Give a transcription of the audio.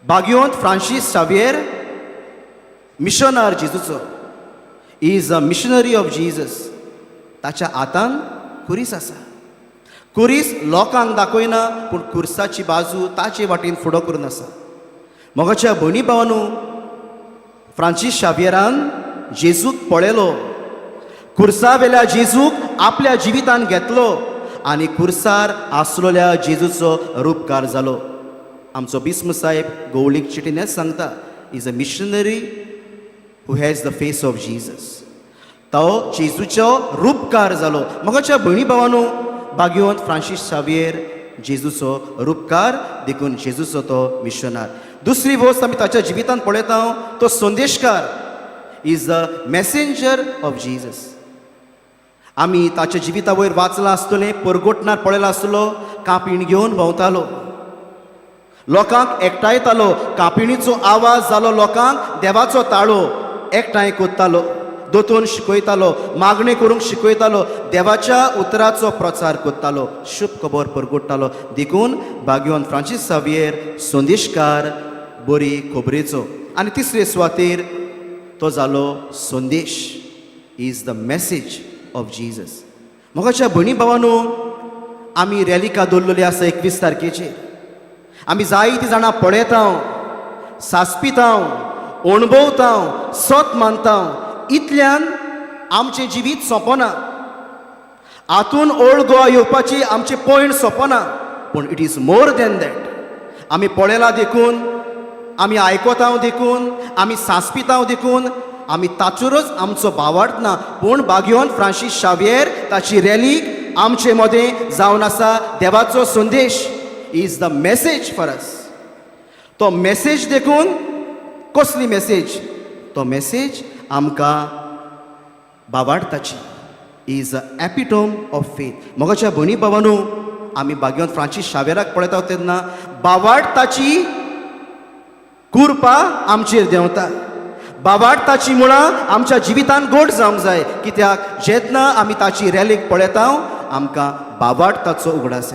भाग्यवंत Francis Xavier मिशनार जेजूचो, is a missionary of Jesus. ताच्या हातान खुरीस आसा. खुरीस लोकांक दाखयना, पूण खुर्साची बाजू ताचे वाटेन फुडो करून आसा. मोगाच्या भयणी भावानू, फ्रांसीस शावियरान जेजूक पळयलो, खुर्सा वेल्या जेजूक आपल्या जिवितान घेतलो आनी खुर्सार आसलेल्या जेजूचो रुपकार जालो. आमचो बिस्म साहेब गोवळीक चिटीनच सांगता, is a missionary who has the face of Jesus. तो जेजूचो रुपकार जालो. मोगाच्या भयणी भावानू, भाग्यवंत फ्रांसीस शावियर जेजूचो रुपकार, देखून जेजूचो तो मिशनार. दुसरी वस्त आमी ताच्या जिवितांत पळयता, तो संदेशकार, is the messenger of Jesus. आमी ताच्या जिविता वयर वाचलां आसतलें, परगटणार पळयलां आसतलो, कापीण घेवन भोंवतालो, लोकांक एकठांयतालो. कापिणीचो आवाज जालो लोकांक देवाचो ताळो. एकठांय कोत्तालो, दोतोन शिकयतालो, मागणें करूंक शिकयतालो, देवाच्या उतराचो प्रचार करतालो, शुभ खबर परगट्टालो. देखून भाग्यवंत फ्रांसीस सावियर संदेशकार बरी खबरेचो. आनी तिसरे सुवातेर तो जालो संदेश, is the message of Jesus. मोगाच्या भयणी भावानू, आमी रेलिका दवरलेली आसा 21 तारखेचेर. आमी जायतीं जाणां पळयता, सासपिता, अणभवता, सत मानता. इतल्यान आमचें जिवीत सोंपना. हातून ओल्ड गोवा येवपाची आमचें पॉयंट सोंपना, पूण it is more than that. आमी पळयला देखून, आमी आयकता देखून, आमी सांसपिता देखून, आमी ताचेरच आमचो भावार्थ ना. पूण भाग्यवंत फ्रांसीस शावियर ताची रॅलीक आमचे मदें जावन आसा देवाचो संदेश, is the message for us. तो मेसेज देखून, कसली मेसेज? तो मेसेज आमकां भावार्थाची, is a epitome of faith. मोगाच्या भयणी भावानू, आमी भाग्यवंत फ्रांसीस शावेराक पळयता तेन्ना भावार्थाची कृपा आमचेर देंवता. भावार्थाची मुळां आमच्या जिवितान गोड जावंक जाय, कित्याक जेन्ना आमी ताची रॅलीक पळयता, आमकां भावार्थाचो उगडास येता.